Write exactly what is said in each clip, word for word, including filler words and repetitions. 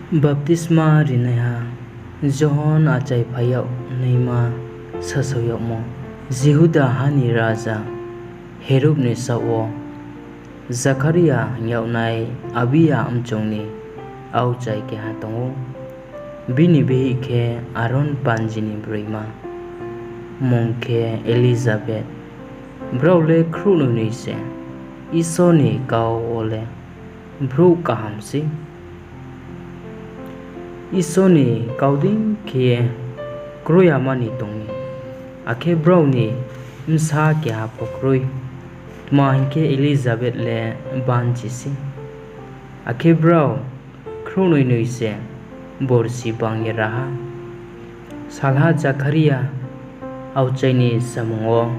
Baptisma rinaiha Johon achaiphai yag naima sasao yagmo. Jihuda ha ni raja Herod ni saoh wo Zakharia hing yagnai Abiya mchong ni aokchai keha tong ou. Bini bihih khe Aron panji ni broima, mmung khe Elizabet. Brao le khrouhnoi noi se, Isor ni kau wo le brouh kaham sei. Isor ni kau dei khe ye kroi yama ni tong mi, akhe brao ni bsa keha pho kroi. Tma hing khe, Elizabet le banchi sei, akhe brao khrouhnoi noi se borsi bang ye ra ha. Salha Zakharia aokchai ni samung wo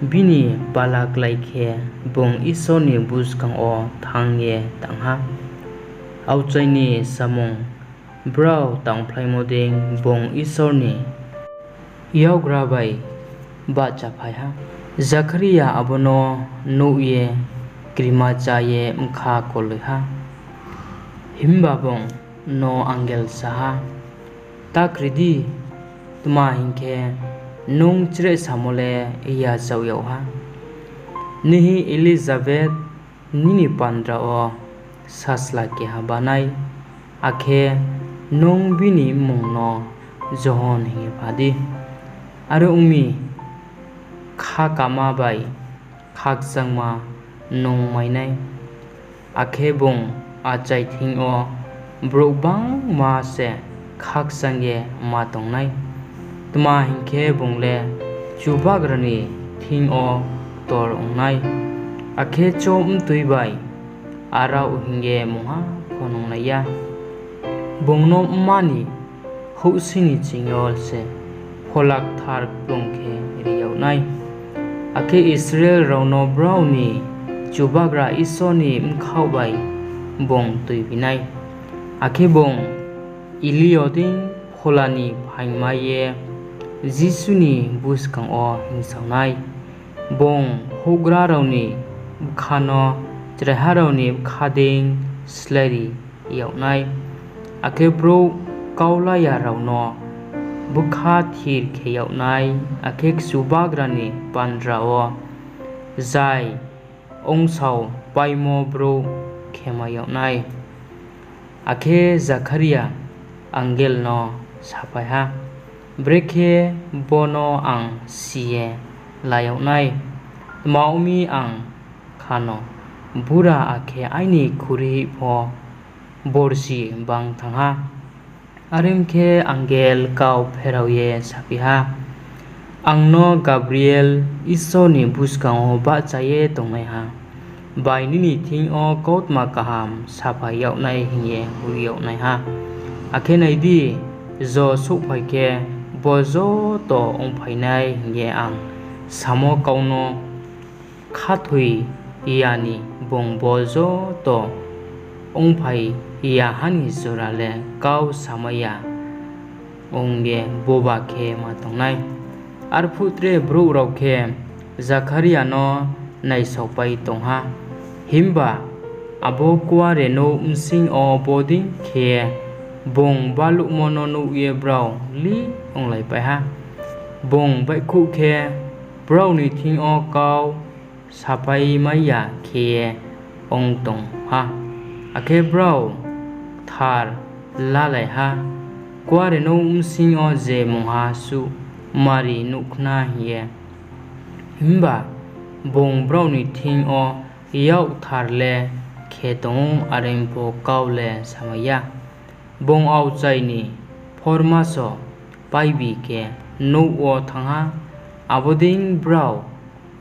bini pala klái khe, bung Isor ni buskang wo thanng ye tang ha. Aokchai ni samung brao tangphlaimo dei bung Isor ni yakgra bai bahchaphai ha. Zakharia abo no nuh ye krima chá ye bkha koloi ha. Himba bung no angel sa ha, Ta kri di, tma hing khe, nung chrehsamo le yachaoh yag ha. Nihi Elizabet nini bandra wo sachla keha bá nai, akhe nung bini mmung no Johon hing ye pha di. Are ong mi, khakama bai khakchangma nung mai nai, akhe bung achai thing yo brouh gbangma se khakchang ye ma tong nai. Tma hing khe, bung le Chubagra ni thing yo ktor ong nai, akhe chobmtui bai arao hing ye mungha pho nunglai ya. Bung no Mma ni houhsing ni ching yo se Phola Kthar kplung khe ri yag nai, akhe Israel rao no brao ni Chubagra Isor ni bkhaoh bai bung tuibi nai. Akhe bung Eliyo dei Phola ni phaingmai ye Jisu ni buskang wo hingsao nai. Bung houhgra rao ni bkha no chraiha rao ni bkha dei sláiri yag nai, akhe brouh kau la ya rao no bkha thir khe yag nai, akhe Chubagra ni bandra wo zai ongsaopaimo brouh khemai yag nai. Akhe Zakharia angel no saphai ha, Brekhe bo no ang si ye la yag nai? Tma ong mi, ang khano bura, akhe aini khuri pho borsi bang thanng ha. Are ong khe, angel kau pherao ye saphi ha, Ang no Gabriel, Isor ni buskang wo bahcha ye tongnaiha, bai nini thing yo kautma kaham saphai yag nai hing ye hoih yag nai ha. Akhe nai di, jo souhphai khe, bo joto ongphai nai hing ye ang samo kau no khathoi ya ni, bung bo joto ongphai ya ha ni jora le kau samai ya ong ye boba khe ma tong nai. Arphuh tre brouh rao khe Zakharia no naisaopai tong ha. Himba abo kuarenouh bsing yo bodei khe bung baluhmo no nuh ye brao lih onglaipai ha. Bung baihkhouh khe, brao ni thing yo kau saphaimai ya khe ye ong tong ha. Akhe brao kthar lalai ha, Kuarenouh bsing yo je mungha suh Mari nuh khna hing ye. Himba bung brao ni thing yo yak kthar le khe tong ou, are pho kau le samai ya. Bung aokchai ni phormaso paibi khe nouh wo thanng ha, abo dei brao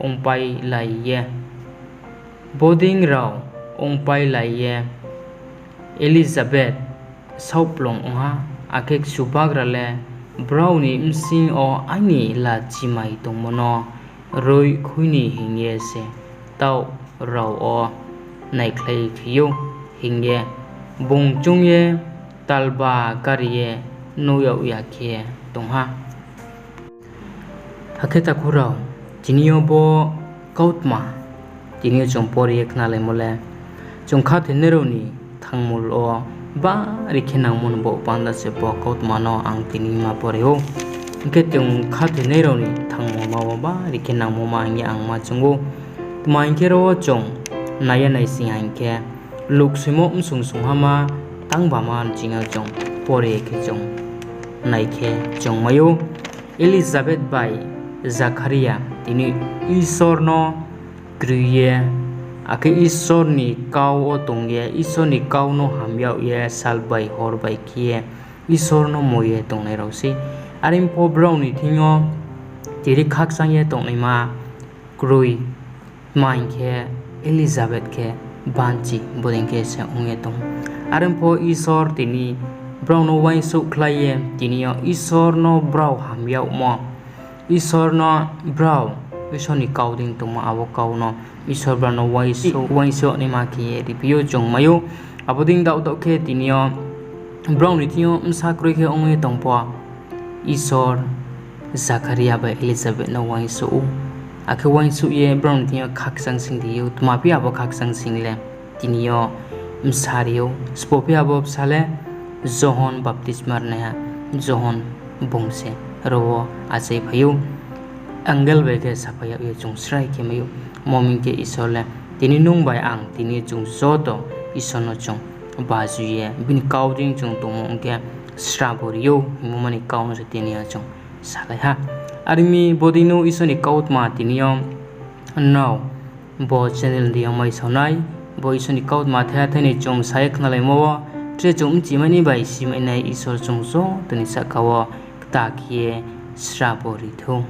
ongpailai ye, bodei rao ongpailai ye Elizabet saohkplung ong ha, akhe Chubagra le brao ni bsing yo aini lachimai tongmo no roih khui ni hing ye se taoh rao wo naikhlaiphi ou hing ye bung choung ye talba kari ye nuh yag ya khe tong ha. Akhe takhu rao, tini yo bo kautma, tini yo chung pori ye khnalaimo le, chung khathoinai rao ni thangmul wo Bari khe nangmo ni baoh panda se bo kautma no ang tini ma pore ou. Hing khe, chung khathoinai rao ni thangmo ma wo bari khe nangmo ma hing ye ang ma choung ou. Tma hing khe, ro wo chung nai ye naising ha hing khe, Luk soimo bsung sungha ma tang ba ma nching yo chung pore khe chung nai khe chung mai ou. Elizabeth bai Zakharia tini Isor no kroi ye, akhe Isor ni kau wo tong ye, Isor ni kau no ham yag ye, sal bai hor bai khe ye Isor no mo ye tongnai rao sei. Are pho brao ni thing yo tini khakchang ye tongnaima kroi. Tma hing khe, Elizabeth khe banchi bodei khe se ong ye tong. Are pho Isor tini brao no uaingsouhkhlai ye, tini yo Isor no brao ham yagmo, Isor no brao, Isor ni kau dei tongmo abo kau no Isor brao no uaingsouh, uaingsouh naima khe ye riphi ou chung mai ou. Abo dei daoh daoh khe tini yo brao ni thing yo bsa kroi khe ong ye tong pho, Isor Zakharia bai Elizabeth no uaingsouh ou. Akhe uaingsouh ye brao ni thing yo khakchang sing ri ou. Tma phi abo khakchang sing le? Tini yo bsa ri ou. Sbo phi abo bsa le? Johon baptisma rinaiha Johon bung se ro wo achaiphai ou. Angel bai khe saphai yag ye chung srai khe mai ou. Omo hing khe Isor le tini nung bai ang, tini chung joto Isor no chung baju ye bini kau dei chung tongmo ong khe srabo ri ou hingmo ma ni kau no se tini yo chung salai ha. Are mi bodei no Isor ni kautma tini yo nrao bo channel ni deing yo maisao nai, bo Isor ni kautma thaiha thai ni chung sa ye khnalaimo wo, tre chung bchimai ni bai simai nai Isor chung joto ni sahka wo kta khe ye srabo ri thou.